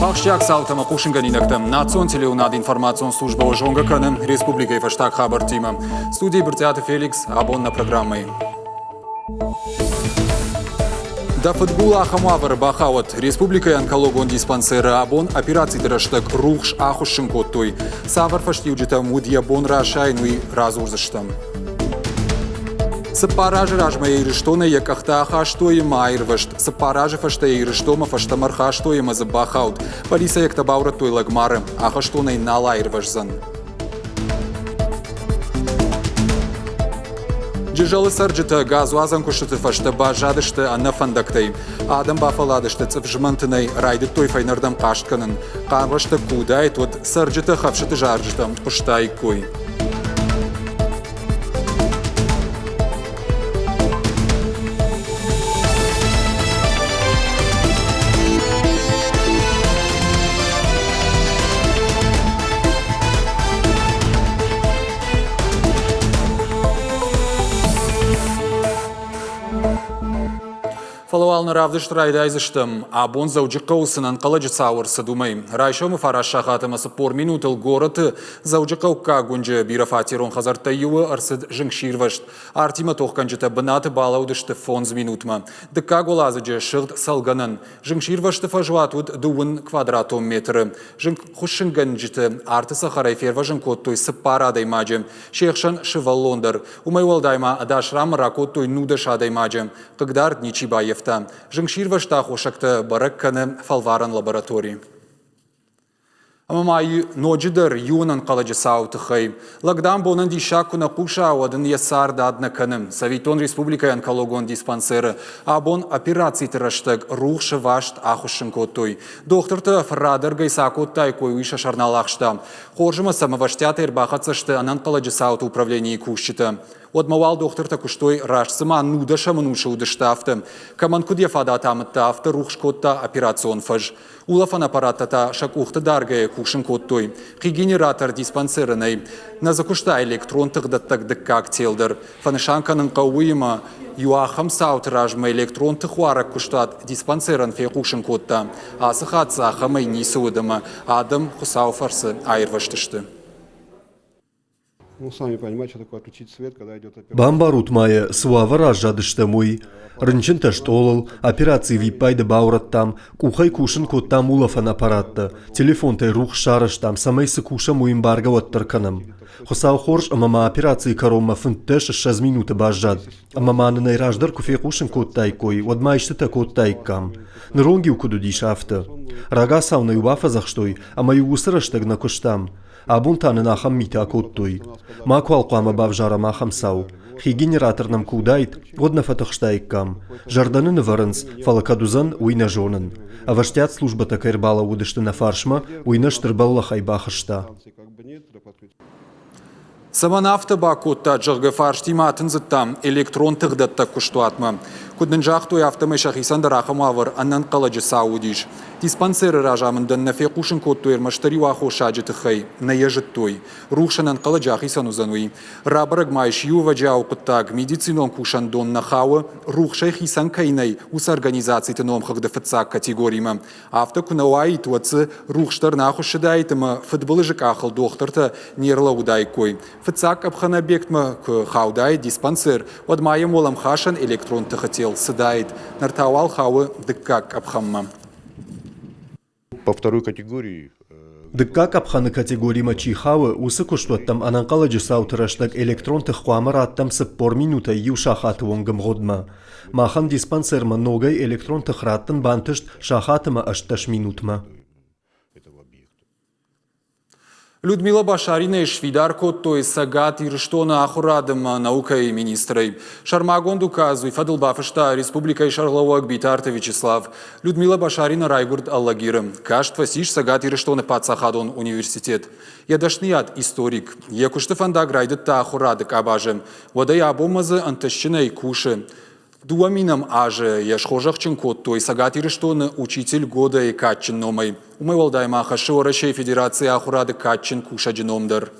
Ахсджиаг цаутӕ ӕмӕ хъусынгӕнинӕгтӕм национ телеуынады информацион службӕ зонгӕ кӕны республикӕйы фӕстаг хабӕрттимӕ. Студийы Брытъиаты Феликс абон нӕ программӕйы. Дӕ фыдгул ахӕм уавӕры бахауӕд. Республикӕйы онкологон диспансеры абон операциты рӕстӕг рухс ахуыссын кодтой. Цавӕр фӕстиуджытӕм уыд йӕ бон расайын, уый радзурдзыстӕм. Цыппар азы размӕ Ирыстонӕй йӕ къӕхтӕ ахастой ӕмӕ аирвӕзт. Цыппар азы фӕстӕ йӕ Ирыстонмӕ фӕстӕмӕ ӕрхастой ӕмӕ дзы бахауд. Полицӕйӕгтӕ баурӕдтой лӕгмары. Ахӕстонӕй нал аирвӕздзӕн. Джызӕлы цӕрджытӕ газуадзӕн куыстыты фӕстӕ баззадысты ӕнӕ фӕндӕгтӕй. Адӕм бафӕлладысты цъыф змӕнтынӕй, райдыдтой фӕйнӕрдӕм хъаст кӕнын. Хъарм рӕстӕг куы уыдаид, уӕд цӕрджытӕ хӕфсыты зарджытӕм хъуыстаиккой. Фӕлӕ уал нӕ равдыст райдайдзыстӕм. Абон Дзӕуджыхъӕуы цы ӕнӕнхъӕлӕджы цау ӕрцыд, уымӕй. Райсомы фараст сахат ӕмӕ 40 минутыл горӕты Дзӕуджыхъӕуккаг уынджы бирӕфатерон хӕдзӕрттӕй иуы ӕрцыд зынгсирвӕзт. Артимӕ тохгӕнджытӕ бынаты балӕудысты фондз минутмӕ. Дыккаг уӕладзыджы сыгъд цӕлгӕнӕн. Зынгсирвӕзты фӕзуат уыд дыууын квадратон метры. Зынгхуыссынгӕнджыты арты цӕхӕрӕй фервӕзын кодтой цыппар адӕймаджы, се хсӕн сывӕллон дӕр. Уымӕй уӕлдай ма ӕдас ранмӕ ракодтой нудӕс адӕймаджы. Хъыгдард ничи баййӕфта. Зынгсирвӕзты аххосӕгтӕ бӕрӕг кӕны фӕлварӕн лаборатори. Ӕмӕ ма ноджыдӕр иу ӕнӕнхъӕлӕджы цауы тыххӕй. Лӕг, дам, бонӕн диссаг куы нӕ хъуса, уӕд ын йӕ цард ад нӕ кӕны. Цӕвиттон, республикӕйы онкологон диспансеры абон операциты рӕстӕг рухсы васт ахуыссын кодтой. Дохтыртӕ фыррадӕргӕй цы акодтаиккой, уый сӕ сӕр нал ахста. Хорз ӕмӕ сӕм ӕвӕстиатӕй ӕрбахӕццӕ сты ӕнӕнхъӕлӕджы цауты управленийы кусджытӕ. Уӕдмӕ уал дохтыртӕ куыстой, раст цыма нудӕсӕм ӕнусы уыдысты, афтӕ. Кӕмӕн куыд йӕ фадат амыдта, афтӕ рухс кодта операцион фӕз. Улӕфӕн аппараттӕ та сӕ къухты даргӕйӕ кусын кодтой. Хи генератор диспансеры нӕй. Нӕ дзы куыста электрон тыхдӕттӕг дыккаг тел дӕр. Фӕнысан кӕнын хъӕуы уыимӕ, иу ахӕм цауты размӕ электрон тыхуарӕг куыстуат диспансерӕн фехъусын кодта. Ацы хатт дзы ахӕмӕй ницы уыд ӕмӕ адӕм Хуыцауы фӕрцы аирвӕзтысты. Бамбарут ма йӕ, цы уавӕр аззадыстӕм, уый. Рынчынтӕ стъолыл, операци виппайды баурӕдтам, къухӕй кусын кодтам улӕфӕн аппараттӕ, телефонтӕй рухс сарӕзтам, цӕмӕй цы кусӕм, уый ӕмбаргӕ уӕддӕр кӕнӕм. Хуыцау хорз ӕмӕ ма операцийы кӕронмӕ 15-20 минуты баззад, ӕмӕ ма нын ӕй раздӕр куы фехъусын кодтаиккой, уӕд ма истытӕ кодтаиккам. Ныронг-иу куыд уыдис, афтӕ. Рагацау нӕ-иу бафӕдзӕхстой, ӕмӕ-иу уыцы рӕстӕг нӕ куыстам. Абон та нын ахӕм митӕ акодтой. Макуал хъуамӕ бавзарӕм ахӕм цау. Хи генератор нӕм куы уыдаид, уӕд нӕ фӕтыхстаиккам. Зӕрдӕ нын ӕвӕрынц, фӕлӕ кӕд уыдзӕн, уый нӕ зонын. Ӕвӕстиат службӕтӕ кӕй ӕрбалӕууыдысты нӕ фарсмӕ, уый нӕ стыр бӕллӕхӕй бахызта. Цӕмӕн афтӕ бакодтат, зӕгъгӕ, фарстимӕ атындзыдтам электрон тыхдӕттӕг куыстуатмӕ. Куыд нын загътой, афтӕмӕй сӕхицӕн дӕр ахӕм уавӕр ӕнӕнхъӕлӕджы цау уыдис. Диспансеры разамындӕн нӕ фехъусын кодтой ӕрмӕстдӕр иу аххосаджы тыххӕй, нӕ йӕ зыдтой. Рухс ӕнӕнхъӕлӕджы ахицӕн уыдзӕн уый. Рабӕрӕг ма ис иу ӕвӕджиауы хъуыддаг, медицинон кусӕндон нӕ хауы, рухсӕй хицӕн кӕй нӕй, уыцы организациты номхыгъды фыццаг категоримӕ. Афтӕ куы нӕ уаид, уӕд дзы рухс дӕр нӕ ахуыссыдаид ӕмӕ фыдбылызы къахыл дохтыртӕ не рлӕууыдаиккой. Фыццаг къӕпхӕны объектмӕ куы хаудаид диспансер, уӕд ма йӕм уӕлӕмхасӕн электрон тыхы тел цыдаид. Ныр та уал хауы дыккаг къӕпхӕнмӕ. По второй категории Дыккаг къӕпхӕны категоримӕ чи хауы, уыцы куыстуӕттӕм ӕнӕнхъӕлӕджы цауты рӕстӕг электрон тых хъуамӕ раттӕм 40 минутӕй иу сахаты онг ӕмгъуыдмӕ. Махӕн диспансермӕ ногӕй электрон тых раттын бантыст сахат ӕмӕ 18 минутмӕ. Людмила Башаринайы сфидар кодтой Цӕгат Ирыстоны ахуырад ӕмӕ наукӕйы министрӕй. Сӕрмагонд указ уый фӕдыл бафыста республикӕйы сӕргълӕууӕг Битарты Вячеслав. Людмила Башарина райгуырд Алагиры. Каст фӕцис Цӕгат Ирыстоны паддзахадон университет. Йӕ дӕсныйад историк. Йӕ куысты фӕндаг райдыдта ахуырады къабазы. Уӕдӕй абонмӕ дзы ӕнтыстджынӕй кусы. Дыууӕ минӕм азы йӕ схорзӕхджын кодтой Цӕгат Ирыстоны Учитель года-йы кадджын номӕй. Уымӕй уӕлдай ма хӕссы Уӕрӕсейы Федерацийы ахуырады кадджын кусӕджы ном дӕр.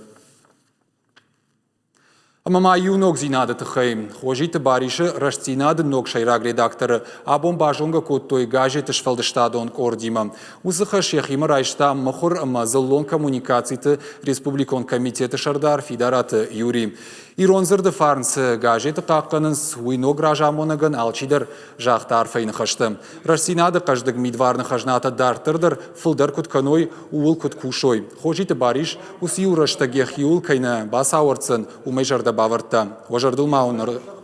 Ӕмӕ ма иу ногдзинады тыххӕй. Хозиты Барисы Рӕстдзинад-ы ног сӕйраг редакторы абон базонгӕ кодтой газеты сфӕлдыстадон къордимӕ. Уыцы хӕс йӕхимӕ райста мыхуыр ӕмӕ дзыллон коммуникациты республикон комитеты сӕрдар Фидараты Юрий. Ирон дзырды фарн цы газеты хъахъхъӕнынц, уый ног разамонӕгӕн алчидӕр загъта арфӕйы ныхӕстӕ. Рӕстдзинады хъӕздыг мидварны хӕзнатӕ дарддӕр дӕр фылдӕр куыд кӕной, ууыл куыд кусой. Хозиты Барис уыцы иу рӕстӕг йӕхиуыл кӕй нӕ бацауӕрддзӕн, уымӕй зӕрдӕ бавӕрдта. Уӕ зӕрдыл ма уын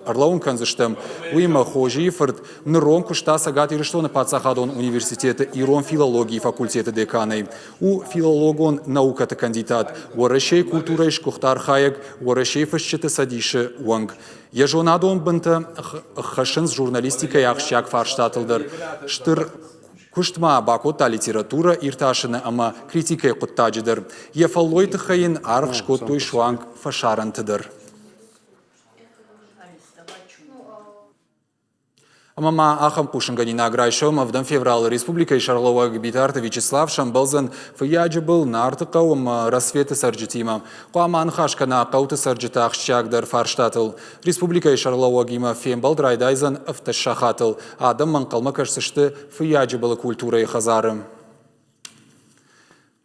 ӕрлӕууын кӕндзыстӕм, уыимӕ Хозийы фырт нырон куыста Цӕгат Ирыстоны паддзахадон университеты ирон филологийы факультеты деканӕй. У филологон наукӕты кандидат, Уӕрӕсейы культурӕйы сгуыхт архайӕг, Уӕрӕсейы фысджыты цӕдисы уӕнг. Йӕ зонадон бынтӕ хӕссынц журналистикӕйы ахсджиаг фарстатыл дӕр. Стыр куыст ма бакодта литературӕ иртасыны ӕмӕ критикӕйы хъуыддаджы дӕр. Йӕ фӕллойы тыххӕй йын аргъ скодтой суанг фӕсарӕнты дӕр. Ӕмӕ ма ахӕм хъусынгӕнинаг райсом 7 февралы республикӕйы сӕргълӕууӕг Битарты Вячеслав сӕмбӕлдзӕн Фыййаджыбыл, Нартыхъӕу ӕмӕ Рассветы цӕрджытимӕ. Хъуамӕ аныхас кӕна хъӕуты цӕрджыты ахсджиагдӕр фарстатыл. Республикӕйы сӕргълӕууӕгимӕ фембӕлд райдайдзӕн 17 сахатыл. Адӕммӕ ӕнхъӕлмӕ кӕсдзысты Фыййаджыбылы культурӕйы хӕдзары.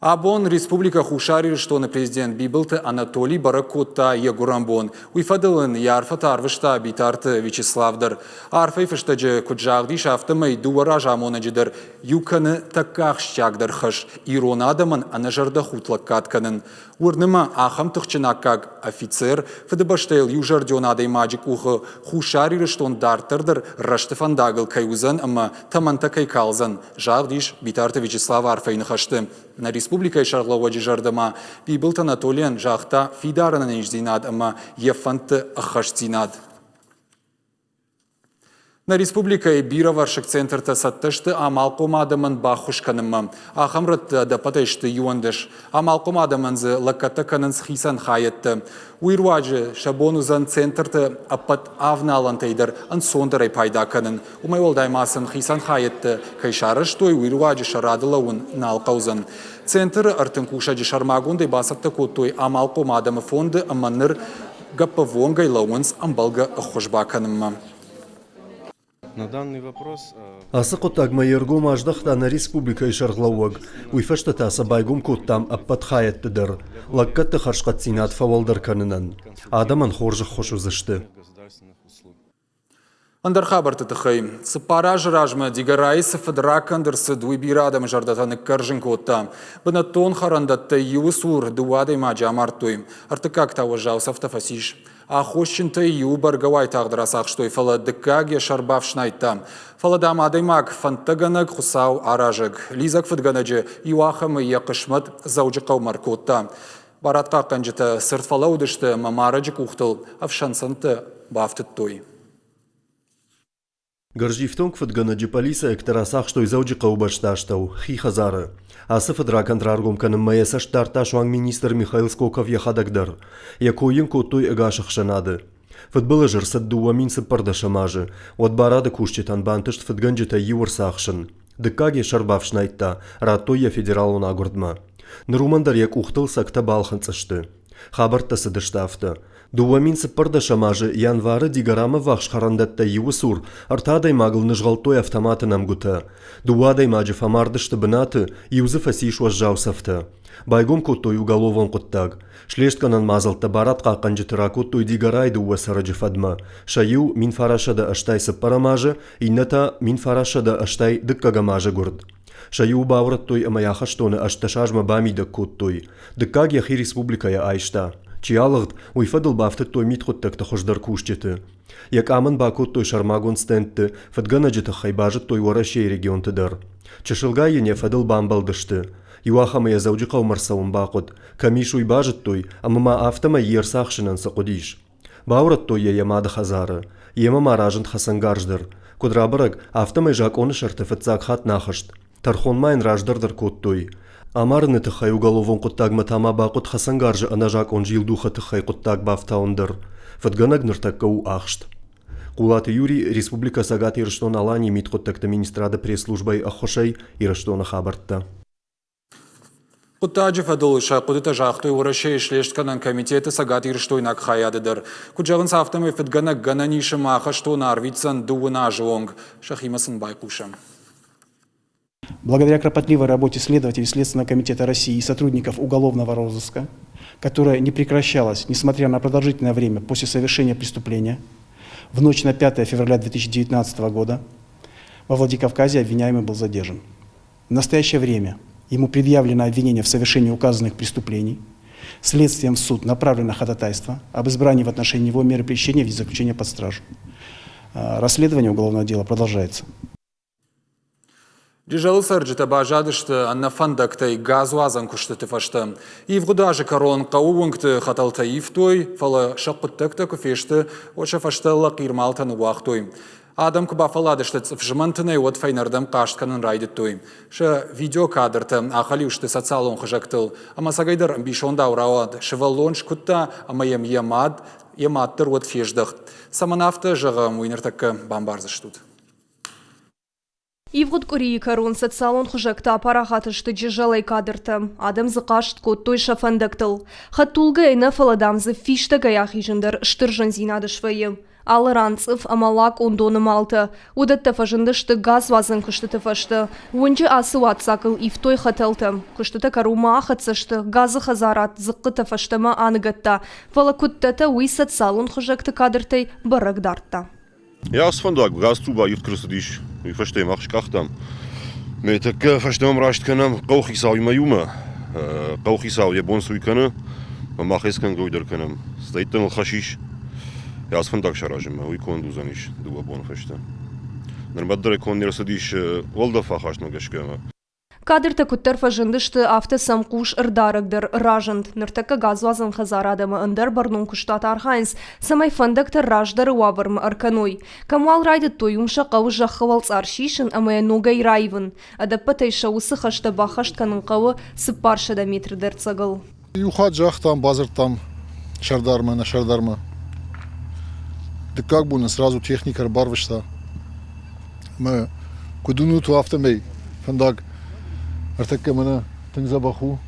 Абон Республикӕ Хуссар Ирыстоны президент Бибылты Анатолий бӕрӕг кодта йӕ гуырӕнбон. Уый фӕдыл ын йӕ арфӕтӕ арвыста Битарты Вячеслав дӕр. Арфӕйы фыстӕджы куыд загъд ис, афтӕмӕй дыууӕ разамонӕджы дӕр иу кӕны тӕккӕ ахсджиагдӕр хӕс – ирон адӕмӕн ӕнӕзӕрдӕхудт лӕггад кӕнын. Уырны мӕ, ахӕм тыхджын аккаг офицер, Фыдыбӕстӕйыл иузӕрдион адӕймаджы къухы Хуссар Ирыстон дарддӕр дӕр рӕзты фӕндагыл кӕй уыдзӕн ӕмӕ тӕмӕнтӕ кӕй калдзӕн, загъд ис Битарты Вячеславы арфӕйы ныхӕсты. Нӕ республикӕйы сӕргълӕууӕджы зӕрдӕмӕ Бибылты Анатолийӕн загъта фидар ӕнӕниздзинад ӕмӕ йӕ фӕндты ӕххӕстдзинад. Нӕ республикӕйы бирӕвӕрсыг центртӕ цӕттӕ сты амалхъом адӕмӕн баххуыс кӕнынмӕ. Ахӕм рӕтты ӕдӕппӕтӕй сты 11. Амалхъом адӕмӕн дзы лӕггӕдтӕ кӕнынц хицӕн хайӕдтӕ. Уый руаджы сӕ бон уыдзӕн центрты ӕппӕт авналӕнтӕй дӕр ӕнцондӕрӕй пайда кӕнын. Уымӕй уӕлдай ма сын хицӕн хайӕдтӕ кӕй сарӕзтой, уый руаджы сӕ рады лӕууын нал хъӕудзӕн. Центры 30 кусӕджы сӕрмагондӕй бацӕттӕ кодтой амалхъом адӕмы фонды ӕмӕ ныр гӕппӕввонгӕй лӕууынц ӕмбӕлгӕ ӕххуыс бакӕнынмӕ. Ацы хъуыддагмӕ йе ргом аздӕхта нӕ республикӕйы сӕргълӕууӕг. Уый фӕстӕ та сӕ байгом кодтам ӕппӕт хайӕдты дӕр, лӕггӕдты хӕрзхъӕддзинад фӕуӕлдӕр кӕнынӕн. Адӕмӕн хорз ӕххуыс уыдзысты. Ӕндӕр хабӕртты тыххӕй. Цыппар азы размӕ Дигорайы цы фыдракӕнд ӕрцыд, уый бирӕ адӕмы зӕрдӕтӕ ныккӕрзын кодта. Бынӕттон хӕрӕндӕттӕй иуы цур дыууӕ адӕймаджы амардтой. Ӕртыккаг та уӕззау цӕфтӕ фӕцис. Аххосджынтӕй иуы бӕргӕ уайтагъд рацахстой, фӕлӕ дыккаг йӕ сӕр бафснайдта. Фӕлӕ, дам, адӕймаг фӕндтӕгӕнӕг, Хуыцау аразӕг. Лидзӕг фыдгӕнӕджы иу ахӕмы йӕ хъысмӕт Дзӕуджыхъӕумӕ ӕркодта. Барадхъахъхъӕнджытӕ цырд фӕлӕууыдысты ӕмӕ марӕджы къухтыл ӕфсӕнцӕндтӕ бафтыдтой. Гӕрзифтонг фыдгӕнӕджы пъӕлицӕйӕгтӕ рацахстой Дзӕуджыхъӕуы бӕстастӕу, хи хӕдзары. Ацы фыдракӕнд раргом кӕнынмӕ йӕ цӕст дардта суанг министр Михаил Скоков йӕхӕдӕг дӕр. Йӕ кой йын кодтой ӕгас ӕхсӕнады. Фыдбылыз ӕрцыд 2014 азы, уӕд барады кусджытӕн бантыст фыдгӕнджытӕй иу ӕрцахсын. Дыккаг йӕ сӕр бафснайдта, радтой йӕ федералон агуырдмӕ. Ныр уымӕн дӕр йӕ къухтыл цӕгтӕ балхынцъ сты. Хабӕрттӕ цыдысты афтӕ. 2014 азы январы Дигорамӕ ввахс хӕрӕндӕттӕй иуы цур ӕртӕ адӕймагыл нызгъӕлдтой автоматы нӕмгуытӕ. Дыууӕ адӕймаджы фӕмард сты бынаты, иу дзы фӕцис уӕззау цӕфтӕ. Байгом кодтой уголовон хъуыддаг. Слестгӕнӕн мадзӕлттӕ барадхъахъхъӕнджыты ракодтой Дигорайы дыууӕ цӕрӕджы фӕдмӕ. Сӕ иу 1984 азы, иннӕ та 1982 азы гуырд. Сӕ иуы баурӕдтой ӕмӕ йӕ ахӕстоны 18 азмӕ бамидӕг кодтой. Дыккаг йӕхи республикӕйӕ айста. Чи алыгъд, уый фӕдыл бафтыдтой мидхъуыддӕгты хуыздӕр кусджыты. Йӕ къам ын бакодтой сӕрмагонд стендты, фыдгӕнӕджы тыххӕй базыдтой Уӕрӕсейы регионты дӕр. Чысылгай йын йӕ фӕдыл бамбӕлдысты. Иуахӕмы йӕ Дзӕуджыхъӕумӕ ӕрцӕуын бахъуыд. Кӕм ис, уый базыдтой, ӕмӕ ма афтӕмӕй йе рцахсынӕн цы хъуыдис. Баурӕдтой йӕ йӕ мады хӕдзары. Йемӕ ма разынд хӕцӕнгарз дӕр. Куыд рабӕрӕг, афтӕмӕй закъоны сӕрты фыццаг хатт нӕ ахызт. Тӕрхон ма йын раздӕр дӕр кодтой. Амарыны тыххӕй уголовон хъуыддагмӕ та ма бахъуыд хӕцӕнгарзы ӕнӕзакъон зилдухы тыххӕй хъуыддаг бафтауын дӕр. Фыдгӕнӕг ныртӕккӕ у ахст. Хъулаты Юрий, Республикӕ Цӕгат Ирыстон-Аланийы мидхъуыддӕгты министрады пресс-службӕйы ӕххуысӕй Ирыстоны хабӕрттӕ. Хъуыддаджы фӕдыл сӕ хъуыдытӕ загътой Уӕрӕсейы слестгӕнӕн комитеты цӕгатирыстойнаг хайады дӕр. Куыд зӕгъынц, афтӕмӕй фыдгӕнӕг гӕнӕн ис ӕмӕ ахӕстоны арвитдзӕн дыууын азы онг. Сӕхимӕ сын байхъусӕм. Благодаря кропотливой работе следователей Следственного комитета России и сотрудников уголовного розыска, которая не прекращалась, несмотря на продолжительное время после совершения преступления, в ночь на 5 февраля 2019 года во Владикавказе обвиняемый был задержан. В настоящее время ему предъявлено обвинение в совершении указанных преступлений. Следствием в суд направлено ходатайство об избрании в отношении него меры пресечения в виде заключения под стражу. Расследование уголовного дела продолжается. Джызӕлы цӕрджытӕ баззадысты ӕнӕ фӕндӕгтӕй газуадзӕн куыстыты фӕстӕ. Ивгъуыд азы кӕрон хъӕуы уынгты хӕтӕлтӕ ивтой, фӕлӕ сӕ хъуыддӕгтӕ куы фесты, уӕд сӕ фӕстӕ лӕхъирмалтӕ ныууагътой. Адӕм куы бафӕлладысты цъыф змӕнтынӕй, уӕд фӕйнӕрдӕм хъаст кӕнын райдыдтой. Сӕ видеокадртӕ ахӕлиу сты социалон хызӕгтыл. Ӕмӕ ӕцӕгӕйдӕр ӕмбисондау рауад, сывӕллон скуыдта ӕмӕ йӕм йӕ мад, йӕ мад дӕр уӕд фездӕхт. Цӕмӕн афтӕ зӕгъӕм, уый ныртӕккӕ бамбардзыстут. Ивгъуыд къуырийы кӕрон социалон хызӕгтӕ апарахат сты Джызӕлӕй кадртӕ. Адӕм дзы хъаст кодтой сӕ фӕндӕгтыл. Хӕдтулгӕйы нӕ, фӕлӕ дам дзы фистӕгӕй ахизын дӕр стыр зындзинад свӕййы. Алы ран цъыф ӕмӕ лакъон доны малтӕ. Уыдӕттӕ фӕзындысты газуадзӕн куыстыты фӕстӕ. Уынджы ацы уадздзагыл ивтой хӕтӕлтӕ. Куыстытӕ кӕронмӕ ахӕццӕ сты, газы хӕдзарад дзыхъхъытӕ фӕстӕмӕ аныгӕдта. Фӕлӕ куыдтӕтӕ уый социалон хызӕгты кадртӕй бӕрӕг дардта. Йӕ ацы фӕндаг Газтуба ивд куы рцыдис, уый фӕстӕ мах скъахтам. Мӕ тӕккӕ фӕстӕмӕ раст кӕнӕм хъӕуыхицауимӕ иумӕ. Хъӕуыхицау йӕ бон цы уый кӕны, ӕмӕ мах ӕскӕнгӕ уый дӕр кӕнӕм. Стӕй ныл хӕс ис йӕ ацы фӕндаг саразынмӕ, уый конд уыдзӕнис дыууӕ боны фӕстӕ. Нырмӕ дӕр конд не рцыдис уӕлдӕф ахастмӕ гӕсгӕ ӕмӕ Кадртӕ куыддӕр фӕзындысты, афтӕ сӕм хъус ӕрдарӕг дӕр разынд. Ныртӕккӕ газуадзӕн хӕдзарад ӕмӕ ӕндӕр бӕрнон куыстуат архайынц, цӕмӕй фӕндӕгтӕ раздӕры уавӕрмӕ ӕркӕной. Кӕм уал райдыдтой, уым сӕ хъӕуы зӕххы уӕлцъар сисын ӕмӕ йӕ ногӕй раивын. Ӕдӕппӕтӕй сӕ уыцы хӕстӕ баххӕст кӕнын хъӕуы 400 метры дӕрддзӕгыл. Иу хатт загътам, бадзырдтам сӕрдармӕ, нӕ сӕрдармӕ. Дыккаг бон нын сразу техникӕ ӕрбарвыста. Мӕ куыд уынут, афтӕмӕй фӕндаг ӕртӕккӕ мӕнӕ тынг дзӕбӕх у.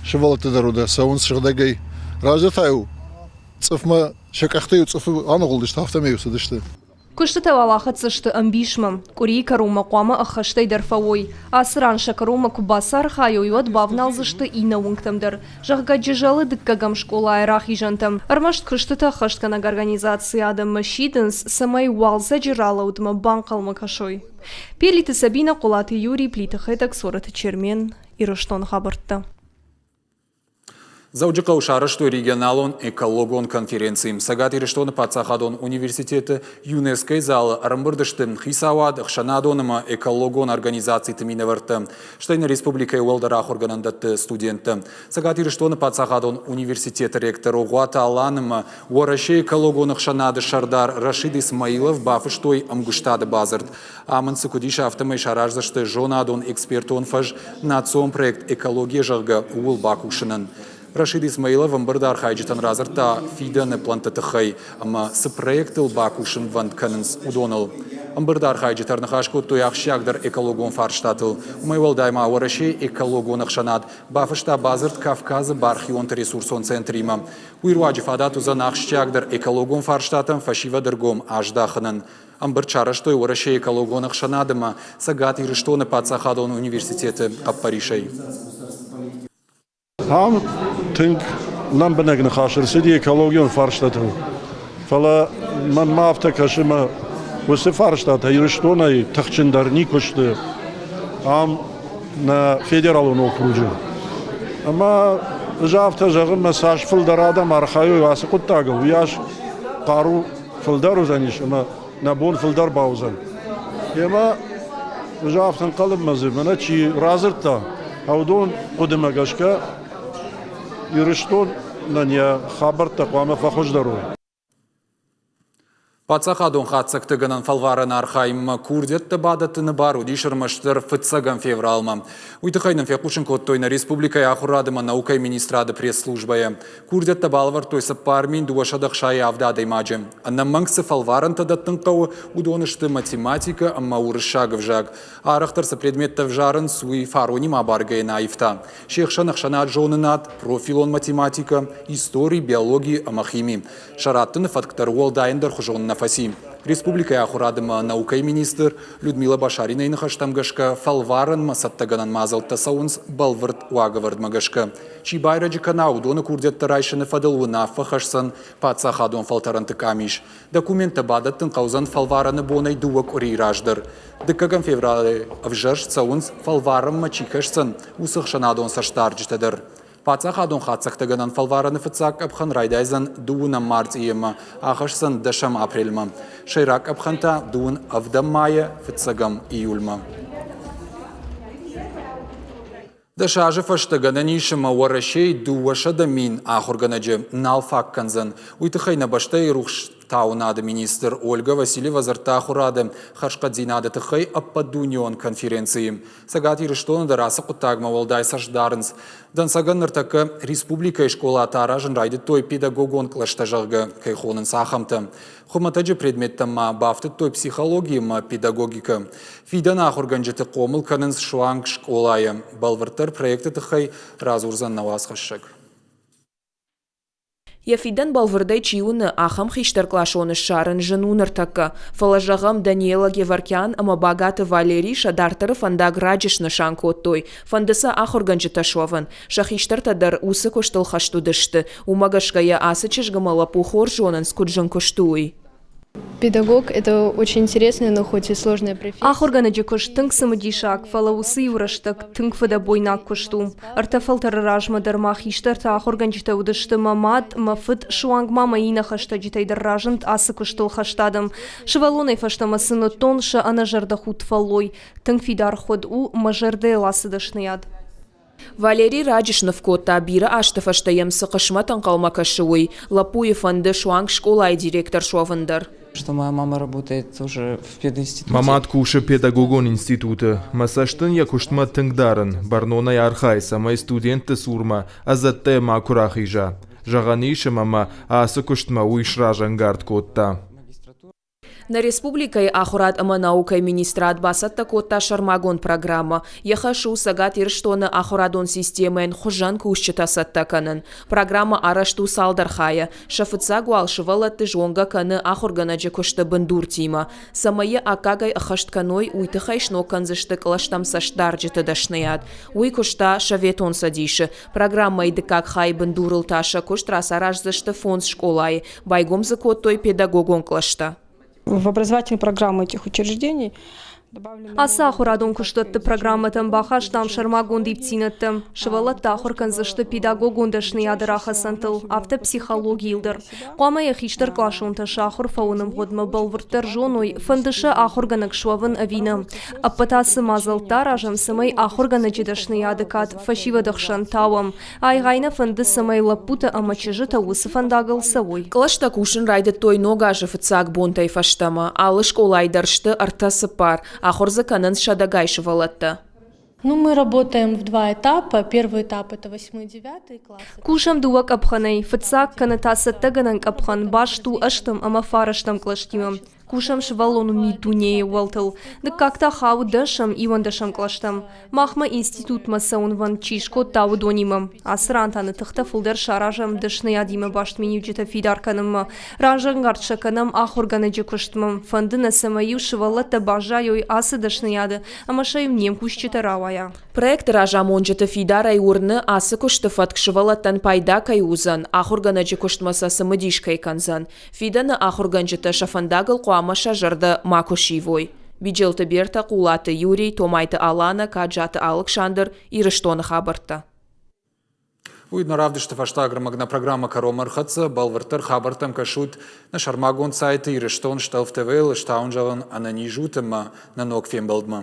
Сывӕллӕттӕ дӕр уыдӕ цӕуынц сыгъдӕгӕй. Раздӕр та-иу цъыфмӕ сӕ къӕхтӕ-иу цъыфы аныгъуылдысты, афтӕмӕй-иу цыдысты. Куыстытӕ уал ахӕццӕ сты ӕмбисмӕ. Къуырийы кӕронмӕ хъуамӕ ӕххӕстӕй дӕр фӕуой. Ацы ран сӕ кӕронмӕ куы бацархайой, уӕд бавналдзысты иннӕ уынгтӕм дӕр. Зӕгъгӕ, Джызӕлы дыккӕгӕм скъолайы рахизӕнтӕм. Ӕрмӕст куыстытӕ ӕххӕстгӕнӕг организацийы адӕммӕ сидынц, цӕмӕй уалдзӕджы ралӕудмӕ банхъӕлмӕ кӕсой. Пелиты Сабинӕ, Хъуылаты Юрий, Плиты Хетӕг, Цорӕты Чермен, Ирыстоны хабӕрттӕ. Дзӕуджыхъӕуы сарӕзтой регионалон экологон конференци. Цӕгат Ирыстоны паддзахадон университеты ЮНЕСКО-йы залы ӕрӕмбырд сты хицауад, ӕхсӕнадон ӕмӕ экологон организациты минӕвӕрттӕ, стӕй нӕ республикӕйы уӕлдӕр ахуыргӕнӕндӕтты студенттӕ. Цӕгат Ирыстоны паддзахадон университеты ректор Огъуаты Алан ӕмӕ Уӕрӕсейы экологон ӕхсӕнады сӕрдар Рашид Исмаилов бафыстой ӕмгуыстады бадзырд. Амынд цы куыд ис, афтӕмӕй сараздзысты зонадон-экспертон фӕз национ проект «Экология», зӕгъгӕ, ууыл бакусынӕн. Рашид Исмаилов ӕмбырды архайджытӕн радзырдта фидӕны плӕнтты тыххӕй ӕмӕ цы проектыл бакусынвӕнд кӕнынц, уыдоныл. Ӕмбырды архайджытӕ ӕрныхас кодтой ахсджиагдӕр экологон фарстатыл. Уымӕй уӕлдай ма Уӕрӕсейы экологон ӕхсӕнад бафыста бадзырд Кавказы бархионты ресурсон центримӕ. Уый руаджы фадат уыдзӕн ахсджиагдӕр экологон фарстатӕм фӕсивӕды ргом аздахынӕн. Ӕмбырд сарӕзтой Уӕрӕсейы экологон ӕхсӕнад ӕмӕ Цӕгат Ирыстоны паддзахадон университеты хъӕппӕрисӕй. Ам тынг лӕмбынӕг ныхас ӕрцыди экологион фарстатыл. Фӕлӕ мӕнмӕ афтӕ кӕсы, мӕ уыцы фарстатӕ Ирыстонӕй тыхджындӕр никуы сты ам нӕ федералон окруджы. Ӕмӕ ӕз афтӕ зӕгъын, мӕ цас фылдӕр адӕм архайой ацы хъуыддагыл, уыйас хъару фылдӕр уыдзӕнис ӕмӕ нӕ бон фылдӕр бауыдзӕн. Емӕ ӕз афтӕ ӕнхъӕлынмӕ дзы мӕнӕ чи радзырдта, уыдон хъуыдымӕ гӕсгӕ Ирыстонӕн йӕ хабӕрттӕ хъуамӕ фӕхуыздӕр уой. Паддзахадон хатдзӕгтӕгӕнӕн фӕлварӕн архайынмӕ курдиӕттӕ бадӕттыны бар уыдис ӕрмӕстдӕр фыццӕгӕм февралмӕ. Уый тыххӕй нын фехъусын кодтой нӕ республикӕйы ахуырад ӕмӕ наукӕйы министрады пресс-службӕйы. Курдиӕттӕ балӕвӕрдтой 4267 адӕймаджы. Ӕнӕмӕнг цы фӕлварӕнтӕ дӕттын хъӕуы, уыдон сты математикӕ ӕмӕ уырыссаг ӕвзаг. Арӕхдӕр цы предметтӕ ӕвзарынц, уый фаронимӕ абаргӕйӕ нӕ аивта. Се хсӕн ӕхсӕнад зонынад, профилон математикӕ, истори, биологи ӕмӕ хими. Сӕ раттыны фӕтк дӕр уӕлдай ӕндӕрхуызон нӕ фӕци. Республикӕйы ахуырад ӕмӕ наукӕйы министр Людмила Башаринайы ныхӕстӕм гӕсгӕ, фӕлварӕнмӕ цӕттӕгӕнӕн мадзӕлттӕ цӕуынц бӕлвырд уагӕвӕрдмӕ гӕсгӕ. Чи байрӕджы кӕна, уыдоны курдиӕттӕ райсыны фӕдыл уынаффӕ хӕсдзӕн паддзахадон фӕлтӕрӕнты къамис. Документтӕ бадӕттын хъӕудзӕн фӕлварӕны бонӕй дыууӕ къуырийы раздӕр. Дыккӕгӕм февралы ӕвзӕрст цӕуынц, фӕлварӕнмӕ чи кӕсдзӕн, уыцы ӕхсӕнадон цӕстдарджытӕ дӕр. Паддзахадон хатдзӕгтӕгӕнӕн фӕлварӕны фыццаг къӕпхӕн райдайдзӕн дыууынӕм мартъийы ӕмӕ ахӕсдзӕн дӕсӕм апрельмӕ. Сӕйраг къӕпхӕн та дыууын ӕвдӕм майӕ фыццӕгӕм июльмӕ. Дӕс азы фӕстӕ гӕнӕн ис ӕмӕ Уӕрӕсейы 200 000 ахуыргӕнӕджы нал фаг кӕндзӕн. Уый тыххӕй нӕ бӕстӕйы рухстауынады министр Ольга Васильева дзырдта ахуырады хӕрзхъӕддзинады тыххӕй ӕппӕтдунеон конференцийы. Цӕгат Ирыстоны дӕр ацы хъуыддагмӕ уӕлдай цӕст дарынц. Дӕнцӕгӕн ныртӕккӕ республикӕйы скъолатӕ аразын райдыдтой педагогон кълӕстӕ, зӕгъгӕ, кӕй хонынц, ахӕмтӕ. Хуымӕтӕджы предметтӕм ма бафтыдтой психологи ӕмӕ педагогикӕ. Фидӕны ахуыргӕнджыты хъомыл кӕнынц суанг скъолайы. Бӕлвырддӕр проекты тыххӕй радзурдзӕн нӕ уацхӕссӕг. Йӕ фидӕн бӕлвырдӕй чи уыны, ахӕм хистӕркъласоны ссарын зын у ныртӕккӕ. Фӕлӕ, зӕгъӕм, Даниэла Геворкян ӕмӕ Багаты Валери сӕ дарддӕры фӕндаг раджы снысан кодтой. Фӕнды сӕ ахуыргӕнджытӕ суӕвын. Сӕ хистӕртӕ дӕр уыцы куыстыл хӕст уыдысты. Уымӕ гӕсгӕ йӕ ацы чызг ӕмӕ лӕппу хорз зонынц, куыд зын куыст у, уый. Педагог – это очень интересная, но хоть и сложная профессия. Ахуыргӕнӕджы куыст тынг цымыдисаг, фӕлӕ уыцы иу рӕстӕг тынг фыдӕбойнаг куыст у. Ӕртӕ фӕлтӕры размӕ дӕр ма хистӕртӕ ахуыргӕнджытӕ уыдысты мӕ мад, мӕ фыд, суанг ма мӕ иннӕ хӕстӕджытӕй дӕр разынд ацы куыстыл хӕст адӕм. Сывӕллонӕй фӕстӕмӕ сын уыдтон сӕ ӕнӕзӕрдӕхудт фӕллой. Тынг фидар хуыд у мӕ зӕрдӕйыл ацы дӕсныйад. Валерий раджы сныв кодта, бирӕ азты фӕстӕ йӕм цы хъысмӕт ӕнхъӕлмӕ кӕсы, уый. Лӕппуйы фӕнды суанг скъолайы директор суӕвын дӕр. Что моя мама работает тоже в пединституте. Мӕ мад кусы педагогон институты. Мӕ цӕст ын йӕ куыстмӕ тынг дарын, бӕрнонӕй архайы, цӕмӕй студентты цурмӕ ӕдзӕттӕ макуы рахиза. Зӕгъӕн ис, ӕмӕ мӕ ацы куыстмӕ уый сразӕнгард кодта. Нӕ республикӕйы Ахуырад ӕмӕ наукӕйы министрад бацӕттӕ кодта сӕрмагонд программӕ. Йӕ хӕс у Цӕгат Ирыстоны ахуырадон системӕйӕн хуызӕн кусджытӕ цӕттӕ кӕнын. Программӕ арӕзт у цалдӕр хайӕ. Сӕ фыццаг уал сывӕллӕтты зонгӕ кӕны ахуыргӕнӕджы куысты бындуртимӕ. Цӕмӕй йӕ аккагӕй ӕххӕст кӕной, уый тыххӕй сног кӕндзысты кълӕстӕм цӕстдарджыты дӕсныйад. Уый куыста Советон Цӕдисы. Программӕйы дыккаг хайы бындурыл та сӕ куыст рацараздзысты фондз скъолайы. Байгом дзы кодтой педагогон кълӕстӕ. В образовательную программу этих учреждений Ацы ахуырадон куыстуӕтты программӕтӕм бахастам сӕрмагонд ивддзинӕдтӕ. Сывӕллӕттӕ ахуыр кӕндзысты педагогон дӕсныйады рахӕцӕнтыл, афтӕ психологийыл дӕр. Хъуамӕ йӕ хистӕркъласонтӕ сӕ ахуыр фӕуыны мгъуыдмӕ бӕлвырддӕр зоной, фӕнды сӕ ахуыргӕнӕг суӕвын ӕви нӕ. Ӕппӕт ацы мадзӕлттӕ аразӕм, цӕмӕй ахуыргӕнӕджы дӕсныйады кад фӕсивӕды хсӕн тауӕм. Ай-гъай нӕ фӕнды, цӕмӕй лӕппутӕ ӕмӕ чызджытӕ уыцы фӕндагыл цӕуой. Кълӕстӕ кусын райдыдтой ног азы фыццаг бонтӕй фӕстӕмӕ. Алы скъолайы дӕр сты ӕртӕ-цыппар. Ахуыр дзы кӕнынц сӕдӕгай сывӕллӕттӕ. Ну, мы работаем в два этапа. Первый этап – это восьмой-девятый класс. Кусӕм дыууӕ къӕпхӕнӕй. Фыццаг кӕнӕ та цӕттӕгӕнӕн къӕпхӕн баст у ӕстӕм ӕмӕ фарӕстӕм кълӕстимӕ. Кусӕм сывӕллоны миддунейы ууӕлтыл. Дыккаг та хауы дӕсӕм, иуӕндӕсӕм кълӕстӕм. Махмӕ институтмӕ цӕуынвӕнд чи скодта, уыдонимӕ. Ацы ран та нӕ тыхтӕ фылдӕр саразӕм дӕсныйадимӕ баст миниуджытӕ фидар кӕнынмӕ. Разӕнгард сӕ кӕнӕм ахуыргӕнӕджы куыстмӕ. Фӕнды нӕ, цӕмӕй-иу сывӕллӕттӕ баззайой ацы дӕсныйады ӕмӕ сӕ-иу не мкусджытӕ рауайа. Проекты разамонджыты фидарӕй уырны, ацы куысты фӕтк сывӕллӕттӕн пайда кӕй уыдзӕн, ахуыргӕнӕджы куыстмӕ сӕ цымыдис кӕй кӕндзӕн. Фидӕны ахуыргӕнджытӕ сӕ фӕндагыл хъуамӕ сӕ зӕрдӕ макуы сивой. Биджелты Бертӕ, Хъулаты Юрий, Томайты Аланӕ, Каджаты Алыксандр, Ирыстоны хабӕрттӕ. Уый нӕ равдысты фӕстаг ӕрмӕг нӕ программӕ кӕронмӕ ӕрхӕццӕ. Бӕлвырддӕр хабӕрттӕм кӕсут нӕ сӕрмагонд сайты Ирыстон Стӕлф ТВ-йыл. Стауын зӕгъын ӕнӕниз ут ӕмӕ нӕ ног фембӕлдмӕ.